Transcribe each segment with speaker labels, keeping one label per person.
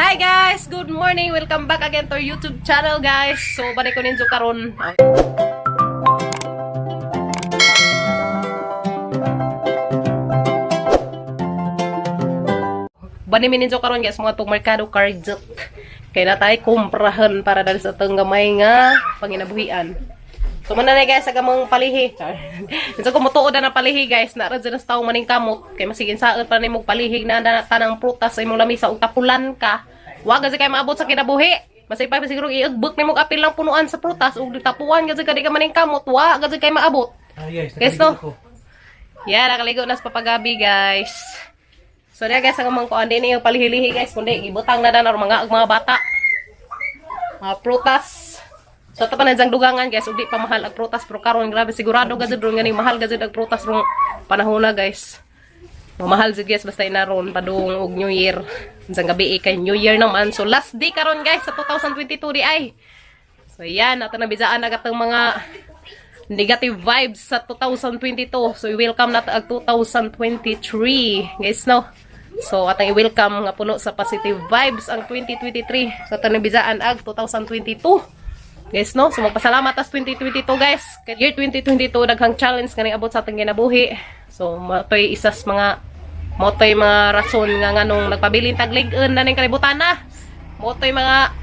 Speaker 1: Hi guys! Good morning! Welcome back again to our YouTube channel, guys! So, balik ko ninyo karon. Bani mi ninyo karon, guys, mga tong merkado karjut. Kay na tayo kumprahan para dali sa atong gamay nga panginabuhian. So man na guys, sa mong palihi. Char. Kinsa ko mutuod na palihi, guys, na ra dyan sa tawo maning kamot kay masigin saot pa nimo palihig na na tanang prutas sa imong lamisa ug tapulan ka. Wa gud kay maabot sa kinabuhi. Masay pa siguro iugbok nimo apil lang punuan sa prutas ug tapuan gud ka di ka maning kamot, wa gud kay maabot.
Speaker 2: Ah, yes.
Speaker 1: Guys, no? Yeah, nakaligo na sa papagabi, guys. So, diya guys, ang mga kuan din yung palihilihi, guys, kundi ibutang na dan or mga mga bata. Mga prutas. So, ito pa na diyang dugangan, guys, ug di pa mahal ang prutas, pero karon grabe sigurado gazud ron ganing mahal gazud ang prutas rong panahon na, guys. Mamahal jud, guys, basta inaron padung og New Year. Diyan gabi eh, kay New Year naman. So last day karon, guys, sa 2022 di ay. So yan, ato na bidaan na katong mga negative vibes sa 2022. So, i-welcome na ang 2023. Guys, no? So, atang i-welcome nga puno sa positive vibes ang 2023. So, atang nabizaan ag 2022. Guys, no? So, magpasalamat tas 2022, guys. Kay year 2022, daghang challenge nga abot sa atong ginabuhi. So, matoy isas mga motoy mga rason nga nganong nagpabilin taglig-on na ning kalibutan na. Motoy mga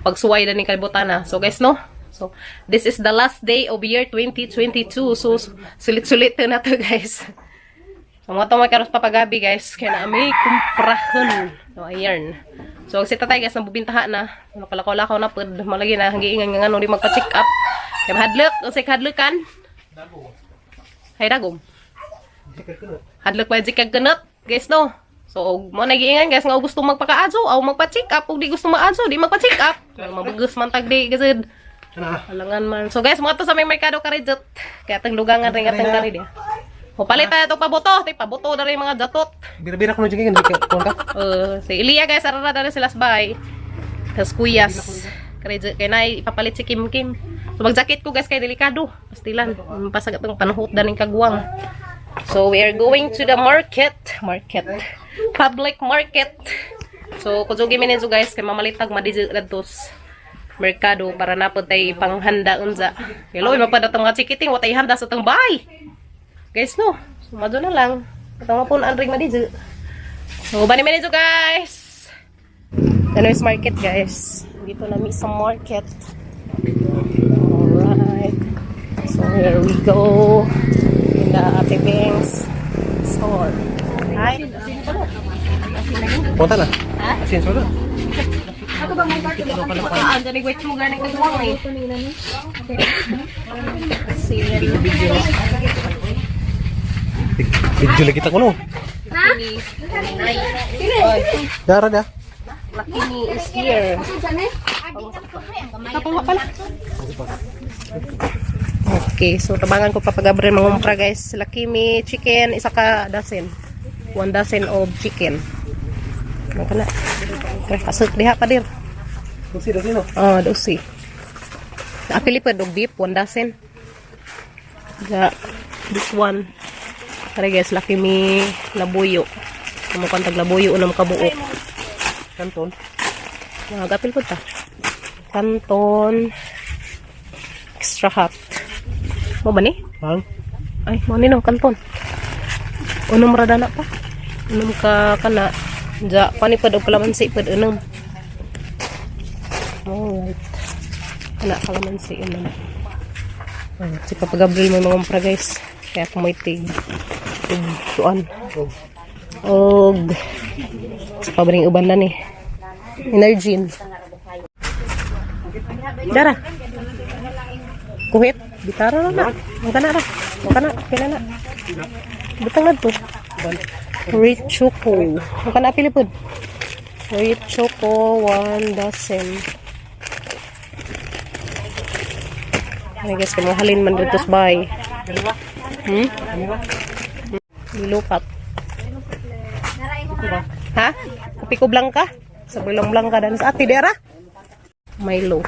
Speaker 1: pagsuway na ning kalibutan na. So guys, no? So, this is the last day of year 2022. So, sulit-sulit na to, guys. So, mga to karos papagabi, guys. Kaya na may kumprahon. So, ayan. So, si tatay, guys, nabubintaha na. Nakalakaw-lakaw na pud. Malagi na, hanggiingan nga nga, di magpa-check up. Kaya mahadlok. Unsay kahadlokan? Hay dagom. Hadlok pa jud kag kunot, guys, no? So, og mo nagiingan, guys, nga og gusto magpakaadso aw magpa-check up, ug di gusto maadso, di magpa-check up. Mabugos man tag di gazud.
Speaker 2: Ano?
Speaker 1: Alangan man. So guys, mga to sa may merkado karidjot. Kaya atong lugangan rin atong kari di. O palit tayo itong paboto. Tay paboto na rin mga jatot.
Speaker 2: Bira-bira ko na dyan ganyan. Kuwan ka?
Speaker 1: Si Ilya, guys, arara na rin sila sa bahay. Tapos kuyas. Karidjot. Kaya na ipapalit si Kim Kim. So mag-jacket ko, guys, kay delikado. Pastilan. Pasag atong panuhot daning kagwang. So we are going to the market. Market. Public market. So kujugi mi ninyo, guys, kay mamalitag madidyo adtos merkado para napod tay panghanda unsa. Hello, mapada tong mga chikiting wa tay handa sa tong bahay. Guys, no. So madyo na lang. Atong mapun ang ring madidyo. So bani mi ninyo, guys. Dano's market, guys. Dito na mi sa market. Alright. So here we go in the Ate Bing's store. Hi.
Speaker 2: Punta na. Asin, wala.
Speaker 1: Ah, ang white sugar ng kagwang eh. Asin.
Speaker 2: Video lagi kita ko no. Dara da.
Speaker 1: Lakini is here. Kapawa pala. Okay, so tabangan ko Papa Gabriel mangumpra, guys. Lakimi chicken, isa ka dozen. 1 dozen of chicken. Ano ka na? Pre, kasuk diha pa dir.
Speaker 2: Dusi, dusi no.
Speaker 1: Ah, dosi. Apili pa dog beef, 1 dozen. Ja, this one. Tara guys, Lakimi labuyo. Kumukan tag labuyo unam kabuok.
Speaker 2: Kanton.
Speaker 1: Mga po ta. Canton. Extra hot. Mo ba ni?
Speaker 2: Hang.
Speaker 1: Ay, mo ni no, canton. Unom ra dana pa. Unom ka kana. Ja, pani pud og kalamansi pud unom. Alright. Kana kalamansi unom. Ay, si Papa Gabriel may mga umpra, guys. Kaya ako may tig. Tig tuan. Og sa pabring uban na ni. Energin. Dara. Kuhit. Bitara na na. Ang kana ra. Ang kana. Kaya na. Butang na to. Rich choco. Ang kana pili pod. Rich choco, 1 dozen. Ay guys, kamahalin man dito sa bahay. Nilupat. Ha? Kopi ko blanca? Sa bilang blanca dan sa ati dera. Milo.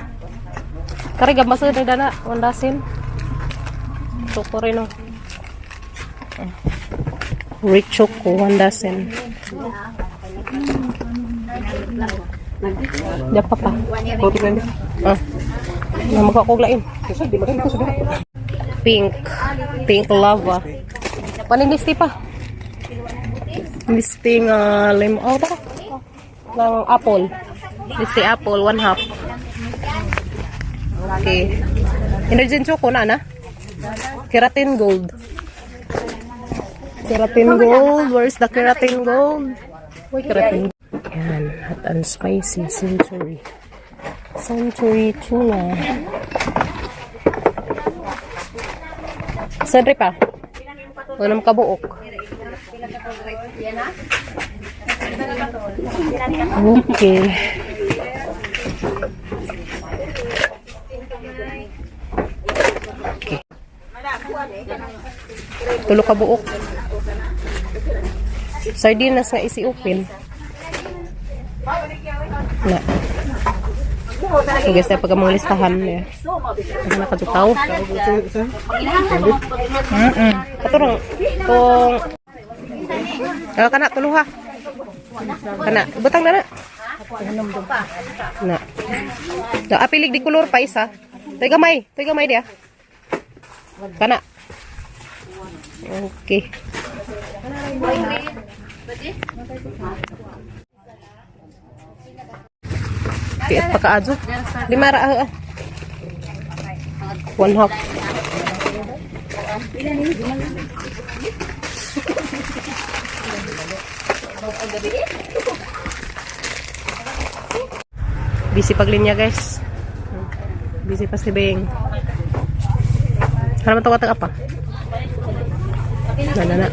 Speaker 1: Kari gab masud na dana, 1 dozen. Choco rin oh. Rich choco, 1 dozen. Diya pa pa. Ah. Na magkakuglain. Pink. Pink lava. Paninglisti pa. Listing lim oh, baka. Ng apple. Listi apple, one half. Okay. Energen choco na na. Keratin gold. Keratin gold. Where's the keratin gold? Uy, keratin. Yan. Hot and spicy. Century. Century tuna. Saan pa? Wala naman kabuok. Okay. Okay. Tulo ka buok. Sardinas nga isi open. Na. So guys, pag mga listahan niya. Ano na kadutaw? Katurong tong. Ah, kana tuluha. Kana, butang na na. Na. Da apilig di kolor pa isa. Toy gamay dia. Kana. Okay. Tiit pa kaadyo. Lima ra ah. One half. Busy paglinya, guys. Busy pa si Beng. Haraman tawag apa? Na na na.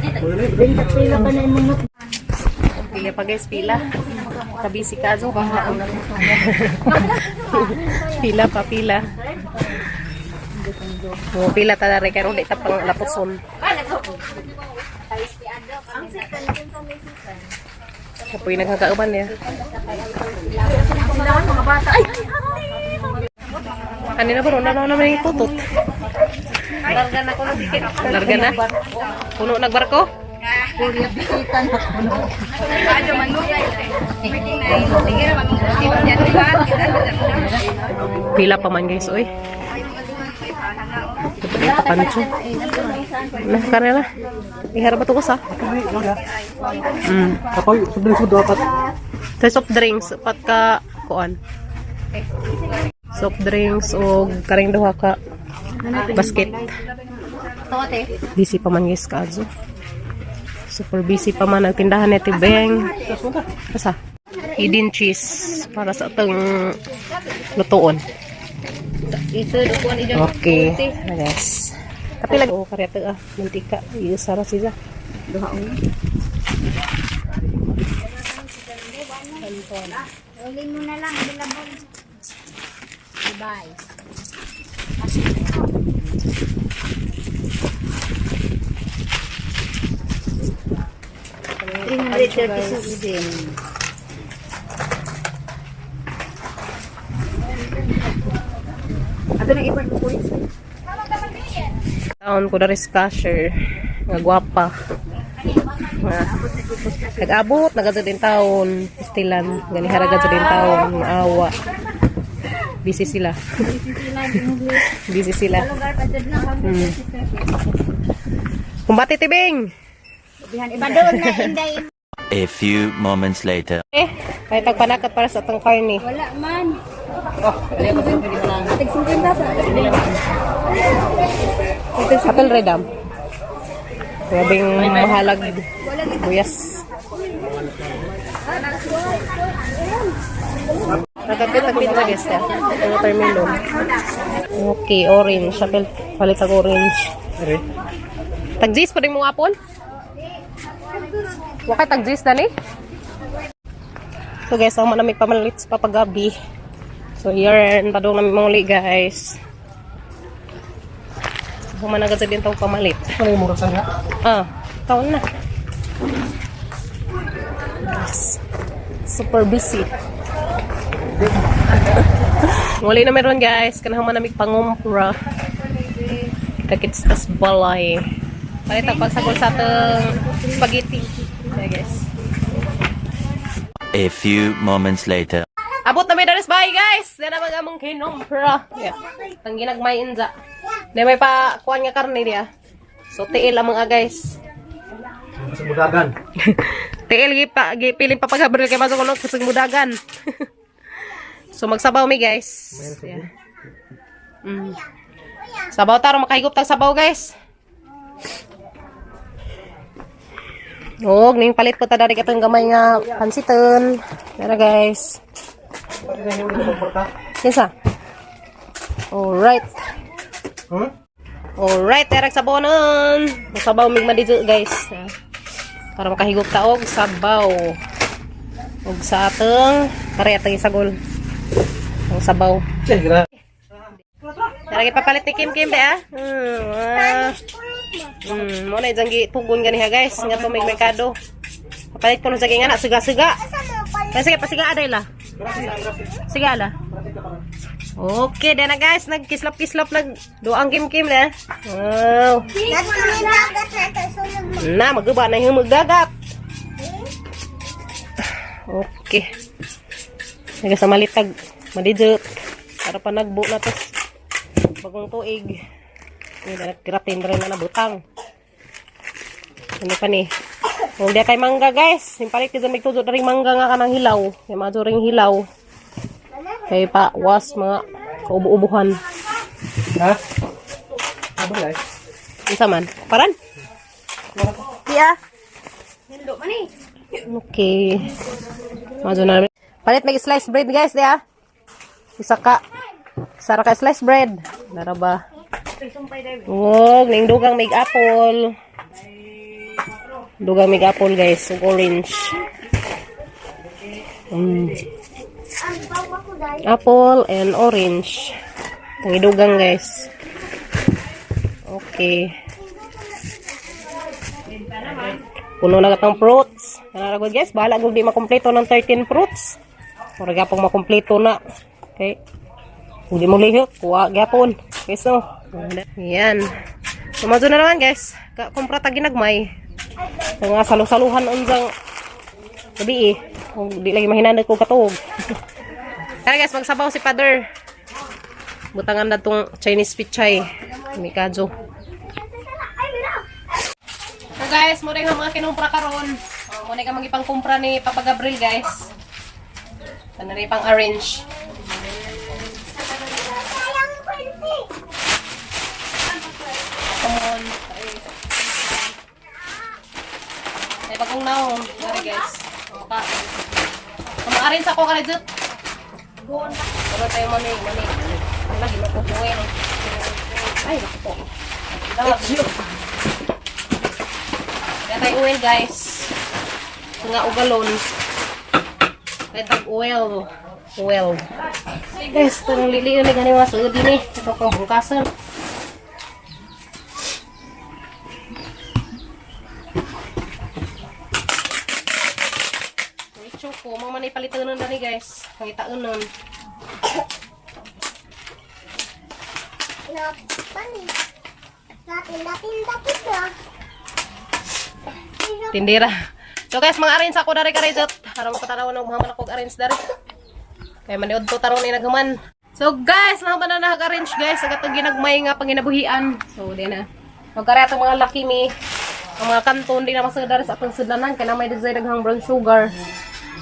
Speaker 1: Pila pa, guys, pila. Kabisi ka zo. Pila pa, pila. Oh, pila ta na rin karon di ta pang lapuson. Kapoy nagkakauban niya. Ano na ba? Ano na yung tutot? Larga na ko. Larga na? Puno nagbarko? Pila pa man, guys, oy. Ito pa yung papancho. Nah, karena lah. Ihara ba ito ko sa?
Speaker 2: Kapoy, sobrang sudo dapat.
Speaker 1: Sa soft drinks, pat ka, kuan. Soft drinks o karing duha ka basket. Busy pa man, guys, kaadto. Super busy pa man ang tindahan ni Tibeng. Asa? Hidden cheese para sa atong lutuon. Okay. Guys. Tapi lagi oh karya ah mantika iisa ra siya.
Speaker 3: Rolling mo na lang, bilabong. Bye. 336 din.
Speaker 1: Taon ko na rin cashier nga gwapa. Nga nag-abot nagadto din taon stilan gani hara gadto din taon maawa. Busy sila. Busy sila. Kumbate tibing.
Speaker 3: Iba doon na, Inday.
Speaker 4: A few moments later.
Speaker 1: Eh, may tagpanakat para sa atong karne.
Speaker 3: Wala man. Tig 50 sa.
Speaker 1: Apel redam. Grabing mahalag buyas. Nagkakit-tagpit na, guys, ya. Watermelon. Okay, orange. Apel, palit ang orange.
Speaker 2: Are.
Speaker 1: Tag-gis pa rin mo apple? Wakay tag-gis na ni? So guys, ako man may pamalit sa papagabi. So yarn, padung namin manguli, guys. Human agad sa din tawag pamalit.
Speaker 2: Ano yung mura sana?
Speaker 1: Ah, taon na. Yes. Super busy. Muli na meron, guys. Kanang manamig pangumpra. Kita-kits tas balay. Palit ang pagsagol sa atong spaghetti. Yeah, guys.
Speaker 4: A few moments later.
Speaker 1: Abot na may daris bahay, guys. Di na mag among kinumpra. Yeah. Tang ginagmay inza. Di may pa kuan nga karne diya. So tiil ang mga guys.
Speaker 2: Sa mudagan.
Speaker 1: Tiil gi pa gi piling papagabril kay masok kuno kusog mudagan. So magsabaw mi, guys. Yeah. Sabaw taro makahigop tag sabaw, guys. Og ning palit po ta dari katong gamay nga pansiton. Tara, guys. Kinsa? Alright.
Speaker 2: Hmm?
Speaker 1: Alright, terek sabaw nun. Sabaw mig madidyo, guys. Para makahigop ta og sabaw. Og sa atong kare atong isagol. Ang sabaw.
Speaker 2: Che, gra.
Speaker 1: Tara gipapalit ni Kim Kim be ah. Ah. Mo na jang gitugon ganiha, guys, nga to may merkado. Papalit ko na sa nga na suga-suga. Kaya sige pasiga aday la. Sige ala. Okay, na guys, nagkislap-kislap nag duang Kim Kim na. Wow. Na maguba na yung magdagat. Okay. Naga sa malitag, madidjut. Para pa nagbo na tos bagong tuig. Hindi na naggratin rin na nabutang. Ano pa ni? Huwag di kay mangga, guys. Yung palit kasi may tuzo na rin mangga nga kanang hilaw. Yung mga ring hilaw. Kay pa was mga kaubo-ubuhan.
Speaker 2: Ha? Abo lai.
Speaker 1: Unsa man? Paran? Iya. Okay. Mazo na. Palit may slice bread, guys, di ah. Isa ka. Isa ra ka slice bread. Dara ba? Wog, ning dugang may apple. Dugang may apple, guys, ug orange. Apple and orange. Ang idugang, guys. Okay. Puno na katong fruits. Kanara guys, bahala gud di makumpleto ng 13 fruits. Mura gyapon makumpleto na. Okay. Kung di mo lihok, kuha gyapon. Okay, so. Yan. Sumadyo na naman, guys. Kumpra ta ginagmay. Nga salu-saluhan unsang gabi eh. Kung di lagi mahinanad ko katuog. Tara guys, magsabaw si Father. Butangan na tong Chinese pichay. Mikadyo. So guys, muna yung mga kinumpra karon. Oh, muna ka magipang kumpra ni Papa Gabriel, guys. Ano rin pang arrange. Come on. Ay, bagong naong. Sorry, guys. Mukha. Kumakarin sa ako ka legit. Pero tayo mani, mani. Ang lagi mapupuin. Ay, naku po. Kaya tayo oil, guys. Ito nga ugalon. Kaya tag oil. Oil. Guys, itong liliyon na gani mga sugod din eh. Ito pang bungkasan. May choco. Mga manay palitan nun dani, guys. Pangitaan nun. Tindira. So guys, mga arrange ako dari karizot. Para makatanaw ng mga manakog arrange dari. Kaya maniod to taron ni naghuman. So guys, nahuman na nag-arrange, guys. Sa katong ginagmay nga panginabuhian. So di na. Magkare atong mga laki mi. Ang mga kanton di na masud dari sa atong sudlanan kay na may design daghang brown sugar.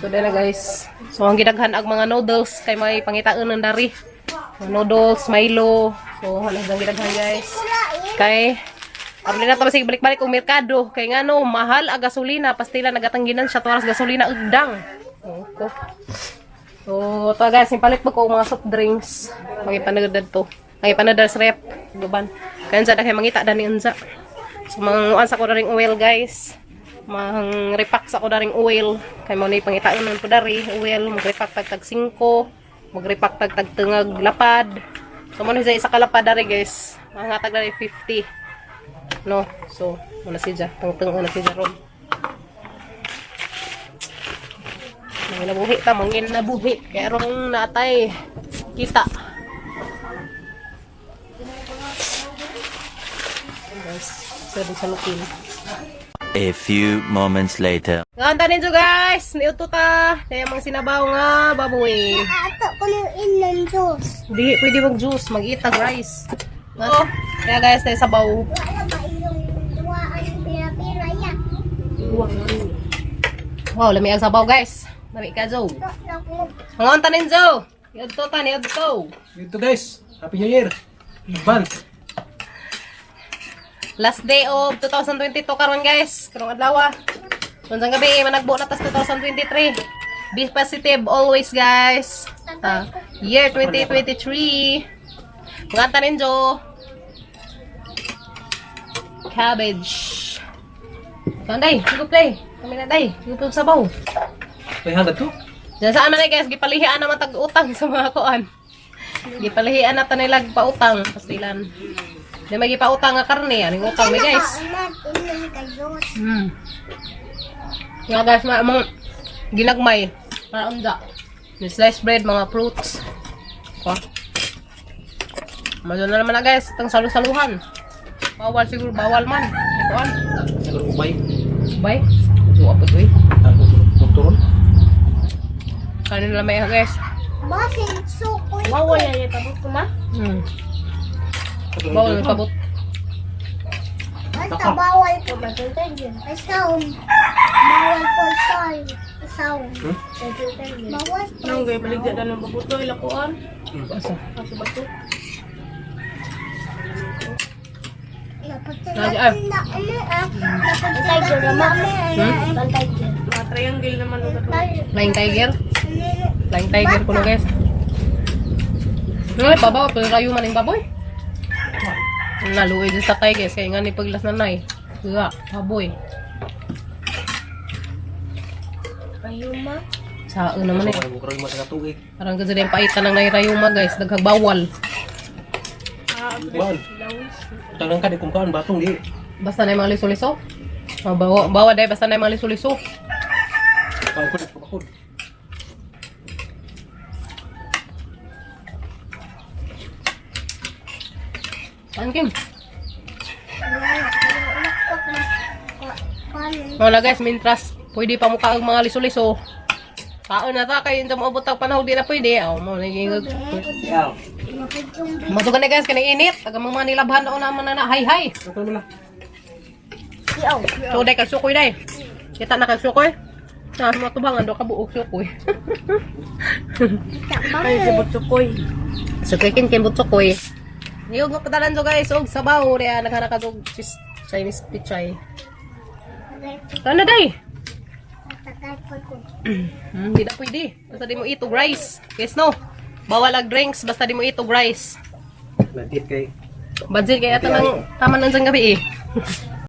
Speaker 1: So di na, guys. So ang gidaghan ang mga noodles kay may pangitaon dari. Mga noodles, Milo. So ano ang gidaghan, guys. Kay aron na to masig balik-balik og merkado kay ngano mahal ang gasolina, pastila nagatangginan siya turas gasolina ugdang. Okay. So, to guys, palit mo ko og mga soft drinks. Magipanagdad to. Magipanagdad sa rep. Guban. Kaya unsa na kay mangita dani unsa. So, manguan sa ko daring oil, guys. Mang repack sa ko daring oil. Kay mo ni pangitain man po dari oil, magrepack tag tag 5, magrepack tag tag tungag lapad. So, mo ni sa isa ka lapad dari, guys. Mangatag dari 50. No. So, muna siya. Tangtang na siya ron. Manginabuhi ta, manginabuhi. Kaya rong natay kita. Guys, so sa lukin.
Speaker 4: A few moments later.
Speaker 1: Nganta ninyo guys, niuto ta. Kaya mang sinabaw nga baboy.
Speaker 3: Ato ko nang inom juice.
Speaker 1: Di pwede mag juice, mag-itag rice. Oh, kaya guys, tayo sabaw.
Speaker 3: Wala ba iyong duwaan pira-pira ya?
Speaker 1: Wow, lami ang sabaw guys. Lami ka, Joe. Nganta ninyo. Niudto ta, niudto.
Speaker 2: Dito guys. Happy New Year. Advance.
Speaker 1: Last day of 2022 karon guys. Karong adlaw. Unsang gabi managbo na tas 2023. Be positive always guys. Ah, year 2023. Nganta ninyo. Cabbage. Kanday, go play. Kami na day. Go play sabaw.
Speaker 2: May hangad to.
Speaker 1: Diyan saan man eh, guys, gipalihian naman tag-utang sa mga kuan. Gipalihian na ta nila pautang pastilan. Di may gipautang nga karne, aning utang mi guys.
Speaker 3: Inom ka juice.
Speaker 1: Nga guys, mga mga ginagmay para unja. May sliced bread, mga fruits. Ko. Mayo na naman na guys, itong salu-saluhan. Bawal siguro, bawal man. Kuan.
Speaker 2: Siguro ubay.
Speaker 1: Bye. Suwa po to eh.
Speaker 2: Turon.
Speaker 1: Kanin lang may guys.
Speaker 3: Basin sukoy.
Speaker 5: Bawal na yung pabot ko ma.
Speaker 1: Bawal may pabot.
Speaker 3: Basta bawal po. Basta bawal po sa sound. Bawal po.
Speaker 5: Nang gay baligya na ng babuto ilakuan.
Speaker 1: Asa?
Speaker 5: Kaso bato. Mga triangle naman ang kato.
Speaker 1: Flying tiger. Flying tiger ko na guys. Ngay, babaw, pero rayo man yung baboy. Naluoy din sa tay guys, kaya nga ni paglas na nay. Ga, baboy.
Speaker 5: Ayuma.
Speaker 1: Saan naman eh.
Speaker 2: Ay, bukro yung mga tugig.
Speaker 1: Parang kasi din paitan ng nairayuma guys, daghag bawal.
Speaker 5: Ah,
Speaker 2: Kuan. Tanang ka di kung kuan batong di.
Speaker 1: Basta na yung mga liso-liso. Oh, bawa, bawa dahil basta na yung mga liso-liso.
Speaker 2: Kuan ko bakod.
Speaker 1: Saan Kim? Wala guys, mintras. Pwede pa mukha ang mga liso-liso. Kaon na ta, kayo yung maabot ang panahon, di na pwede. Oh, mo naging
Speaker 2: Yeah.
Speaker 1: Masukan na guys, kanang init. Taga mga nilabhan na naman na na. Hay hay.
Speaker 2: Turon mo lang.
Speaker 1: So, day kag sukoy day. Kita na kag sukoy. Na mga tubangan do ka buok sukoy.
Speaker 5: Ay, sa sukoy.
Speaker 1: Sukoy kin kin but sukoy. Niyog mo padalan do guys og sabaw riya naghana ka og cheese Chinese pichay. Kana day. Di na pwede. Basta di mo itog rice. Yes no. Bawal ang drinks basta di mo itog rice.
Speaker 2: Nadit kay.
Speaker 1: Budget kaya ito ng tama nang gabi eh.